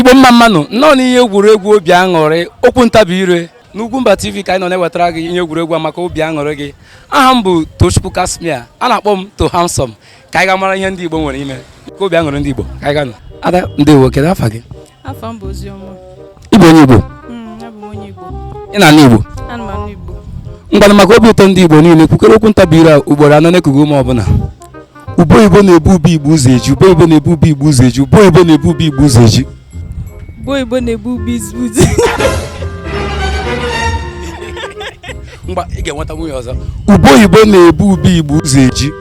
Igbo mma mma nụ, nnọọ n'ihe egwuregwu obi aṅụrị okwu ntabi ire n'Ugwumba TV ka anyị nọ na-ewetara gị ihe egwuregwu a maka obi aṅụrị gị. Aha m bụ Tochukwu Kasmia, a na-akpọ m To Handsome. Ka anyị ga mara ihe ndị Igbo nwere ime ka obi aṅụrị ndị Igbo. Ka anyị ga nụ. Ada, ndewo, kedu afa gị? Afa m bụ Oziọma. Ị bụ onye Igbo? Abụ m onye Igbo. Ị na-anụ Igbo? Ana m anụ Igbo. Ngwanụ, maka obi ụtọ ndị Igbo niile, kwukere okwu ntabi ire a ugboro anọ n'ekughị ume ọbụla. Ube oyibo na-ebu ube Igbo ụzọ eji, ube oyibo na-ebu ube Igbo ụzọ eji, ube oyibo na-ebu ube Igbo ụzọ eji. Ube oyibo na-ebu ube ụzọ. Mgba, ị ga-enweta nwunye ọzọ. Ube oyibo na-ebu ube Igbo ụzọ eji.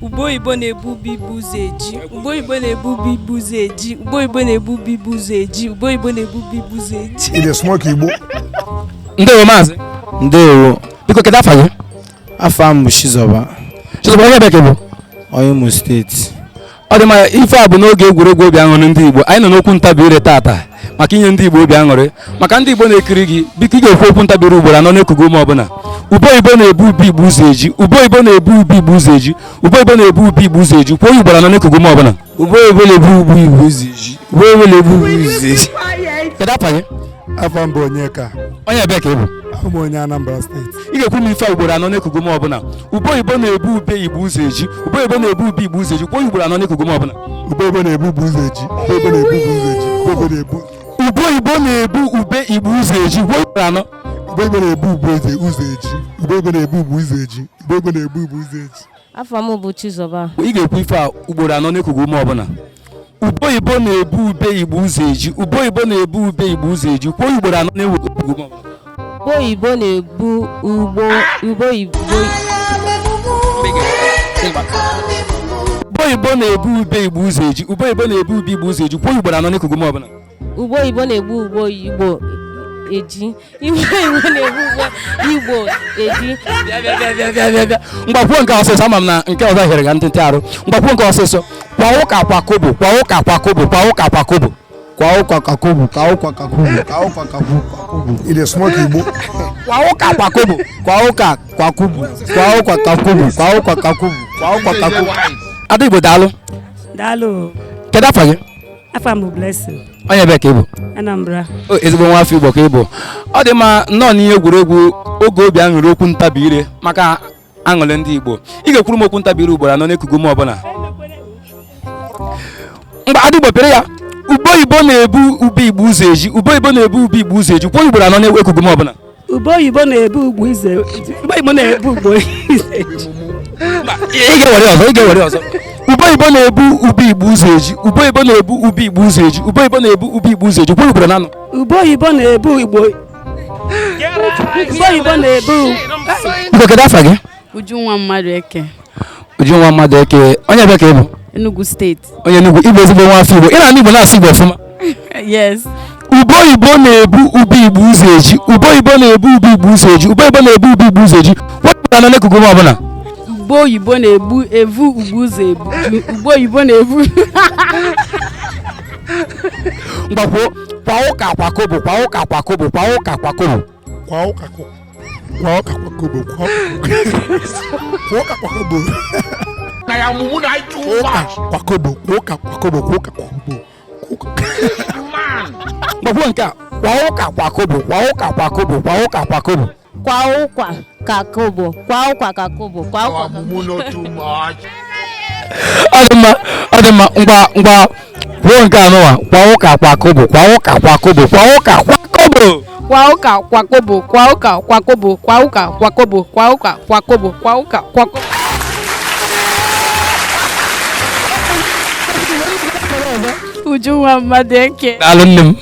Ube oyibo na-ebu ube Igbo ụzọ eji. Ube oyibo na-ebu ube Igbo ụzọ eji. Ube oyibo na-ebu ube Igbo ụzọ eji. Ube oyibo na-ebu ube Igbo ụzọ eji. Ị dey Igbo. Ndewo maazị. Ndewo. Biko, kedu afa gị? Afa m bụ Chizoba. Chizoba, onye ebe ka ị bụ? Onye Imo Steeti. Ọ dị mma. Ife a bụ n'oge egwuregwu obi aṅụrị ndị Igbo. Anyị nọ n'okwu ntabi ire tata maka inye ndị Igbo obi aṅụrị. Maka ndị Igbo na-ekiri gị, biko, ị ga-ekwu okwu ntabi ire ugboro anọ n'ekughị ume ọbụla. Ube oyibo na-ebu ube Igbo ụzọ eji, ube oyibo na-ebu ube Igbo ụzọ eji, ube oyibo na-ebu ube Igbo ụzọ eji. Kwuo ya ugboro anọ n'ekughị ume ọbụla. Ube oyibo na-ebu ube Igbo ụzọ eji. Ube oyibo na-ebu ube ụzọ eji. Kedu afa gị? Afa m bụ Onyeka. Onye ebe ka ị bụ? Abụ m onye Anambra Steeti. Ị ga-ekwu m ife a ugboro anọ n'ekughị ume ọbụla. Ube oyibo na-ebu ube Igbo ụzọ eji, ube oyibo na-ebu ube Igbo ụzọ eji. Kwuo ya ugboro anọ n'ekughị ume ọbụla. Ube oyibo na-ebu ube ụzọ eji. Ube oyibo na-ebu ube ụzọ eji. Ube oyibo na-ebu Ube oyibo na-ebu ube Igbo ụzọ eji. Kwuo ugboro anọ. Ube oyibo na-ebu ube ụzọ eji. Ube oyibo na-ebu ube ụzọ eji. Ube oyibo na-ebu ube ụzọ eji. Afa m bụ Chizoba. Ị ga-ekwu ife a ugboro anọ n'ekughị ume ọbụla. Ube oyibo na-ebu ube Igbo ụzọ eji, ube oyibo na-ebu ube Igbo ụzọ eji. Kwuo ya ugboro anọ n'ekughị ume ọbụla. Ube oyibo na-ebu ugbo ube oyibo. Ube oyibo na-ebu ube Igbo ụzọ eji, ube oyibo na-ebu ube Igbo ụzọ eji. Kwuo ya ugboro anọ n'ekughị ume ọbụla. Ube oyibo na-egbu ugbo Igbo eji. Ube oyibo na-egbu ugbo Igbo eji. Bịa, bịa, bịa, bịa, bịa, bịa, bịa. Mgbakwuo nke ọsịsọ. Ama m na nke ọzọ hịrị ga ntịntị arụ. Mgbakwuo nke ọsịsọ. Kwa ụka kwa kobo, kwa ụka kwa kobo, kwa ụka kwa kobo. Kwa ụkwa ka kobo, ka ụkwa ka kobo, ka ụkwa ka kobo, ka kobo. Ị dey smoke Igbo. Kwa ụka kwa kobo. Kwa ụka kwa kobo, kwa ụkwa ka kobo, kwa ụkwa ka kobo, kwa ụkwa ka kobo. Ada Igbo, daalụ. Daalụ. Kedu afa gị? Afa m bụ Blessing. Onye ebe ka ị bụ? Anambra. O, ezigbo nwa afọ Igbo ka ị bụ. Ọ dị mma. Nnọọ n'ihe egwuregwu oge obi aṅụrị okwu ntabi ire maka aṅụrị ndị Igbo. Ị ga-ekwuru m okwu ntabi ire ugboro anọ n'ekughị ume ọbụla. Mgbe Ada Igbo pịrị ya. Ube oyibo na-ebu ube Igbo ụzọ eji, ube oyibo na-ebu ube Igbo ụzọ eji. Kwuo ugboro anọ n'ekughị ume ọbụla. Ube oyibo na-ebu ugbo ize. Ube oyibo na-ebu ugbo ize eji. Ị ga-ewere ọzọ, ị ga-ewere ọzọ. Ube oyibo na-ebu ube Igbo ụzọ eji, ube oyibo na-ebu ube Igbo ụzọ eji, ube oyibo na-ebu ube Igbo ụzọ eji. Kwuo ugboro anọ. Ube oyibo na-ebu Igbo. Ube oyibo na-ebu. Biko, kedu afa gị? Ujunwa mmadụ eke. Ujunwa mmadụ eke, onye ebe ka ị bụ? Enugu Steeti. Onye Enugu. Igbo, ezigbo nwa afọ Igbo. Ị na-anụ Igbo, na-asụ Igbo ọfụma. Yes. Ube oyibo na-ebu ube Igbo ụzọ eji, ube oyibo na-ebu ube Igbo ụzọ eji, ube oyibo na-ebu ube Igbo ụzọ eji. Kwuo ugboro anọ n'ekughị ume ọbụla. Ube oyibo na-ebu evu ugbo ụzọ ebu. Ube oyibo na-ebu. Mgbakwuo: kwa ụka kwa kobo, kwa ụka kwa kobo, kwa ụka kwa kobo. Kwa ụka kwa ụka kwa kobo, kwa ụka kwa kobo. Kwa ụka kwa kobo, kwa ụka kwa kobo, kwa ụka kwa kobo. Mgbakwuo nke a: kwa ụka kwa kobo, kwa ụka kwa kobo, kwa ụka kwa kobo. Kwa ụkwa ka kobo, kwa ụkwa ka kobo, kwa ụkwa ka Ọ dị mma, ọ dị mma. Ngwa ngwa, kwuo nke anụwa: kwa ụka kwa kobo, kwa ụka kwa kobo, kwa ụka kwa kobo. Kwa ụka kwa kobo, kwa ụka kwa kobo, kwa ụka kwa kobo, kwa ụka kwa kobo, kwa ụka kwa kobo. Ujunwa mmadụ eke. Daalụ nne m.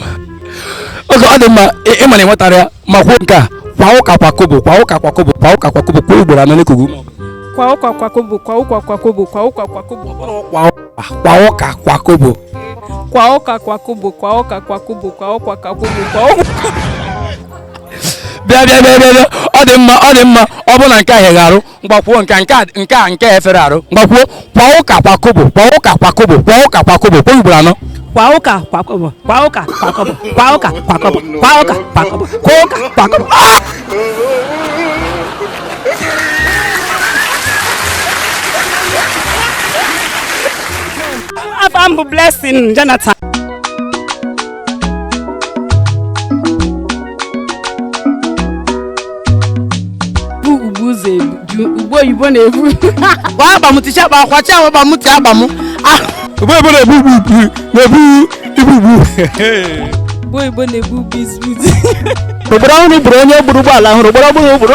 Oge ọ dị mma. Ị ma na ị nwetara ya. Ma kwuo nke a: kwa ụka kwa kobo, kwa ụka kwa kobo, kwa ụka kwa kobo. Kwuo ugboro anọ n'ekughị ume. Kwa ụkwa kwa kobo, kwa ụkwa kwa kobo, kwa ụkwa kwa kobo. Kwa ụka, kwa ụka kwa kobo. Kwa ụka kwa kobo, kwa ụka kwa kobo, kwa ụkwa kwa kobo, kwa ụkwa. Bịa, bịa, bịa, bịa, bịa. Ọ dị mma, ọ dị mma. Ọ bụ na nke a hịghị arụ, mgbakwuo nke a, nke a, nke a, nke a efere arụ. Mgbakwuo: kwa ụka kwa kobo, kwa ụka kwa kobo, kwa ụka kwa kobo. Kwuo ugboro anọ. Kwa ụka kwa kobo, kwa ụka kwa kobo, kwa ụka kwa kobo, kwa ụka kwa kobo, kwa ụka kwa kobo. Ah! Afa m bụ Blessing Jonathan. ụzọ eju. Ube oyibo na-ebu. Kwa agba m ticha akpa akwachi agba m ti agba m. Ube oyibo na-ebu ibu na-ebu ibu ibu. Ube oyibo na-ebu ube izu ụzọ. Ogboro ọhụrụ gburu onye gburu ụgbọala hụrụ ogboro ọhụrụ gburu.